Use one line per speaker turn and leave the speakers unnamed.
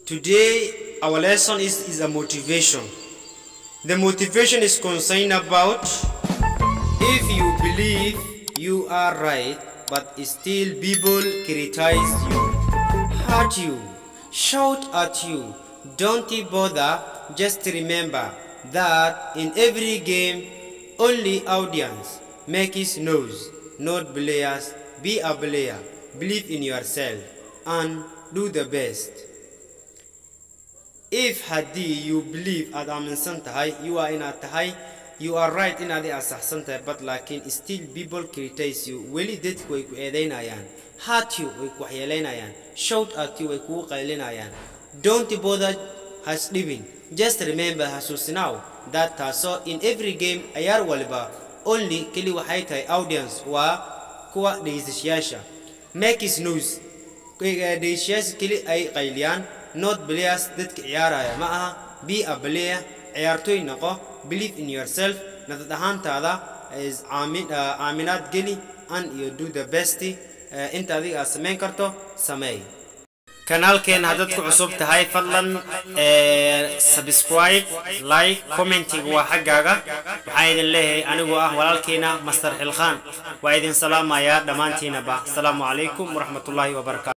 Today our lesson is a motivation. The motivation is concerned about if you believe you are right, but still people criticize you, hurt you, shout at you. Don't bother, just remember that in every game, only audience makes noise, not players. Be a player, believe in yourself, and do the best. If haddii you believe aad aaminsan tahay, you are inaad tahay, you are right inaad asaxsan tahay, but laakiin still people criticize you, weli dadku way ku eedeynayaan, hurt you, way ku waxyeeleynayaan, shout at you, way kugu qaylinayaan. Don't bother, has dhibin, just remember, xasuusinaw, that taasoo in every game, ciyaar waliba, only keli waxay tahay audience waa kuwa dhegeystayaasha, makes noise, dhegeystayaasha keli ay qayliyaan, not players, dadka ciyaaraya ma aha. Be a player, ciyaartoy noqo, believe in yourself, nafsad ahaantaada is aaminaad geli, and you do the best, inta adiga aad samayn karto sameey. Kanaalkeena haddaad ku cusub tahay, fadlan subscribe, like, commentiga waa xaggaaga. Waxaan idin leeyahay anigoo ah walaalkiina Master Xilkhaan, waa idin salaamayaa dhammaantiinaba. Asalaamu calaykum waraxmatullaahi wabarakaatu.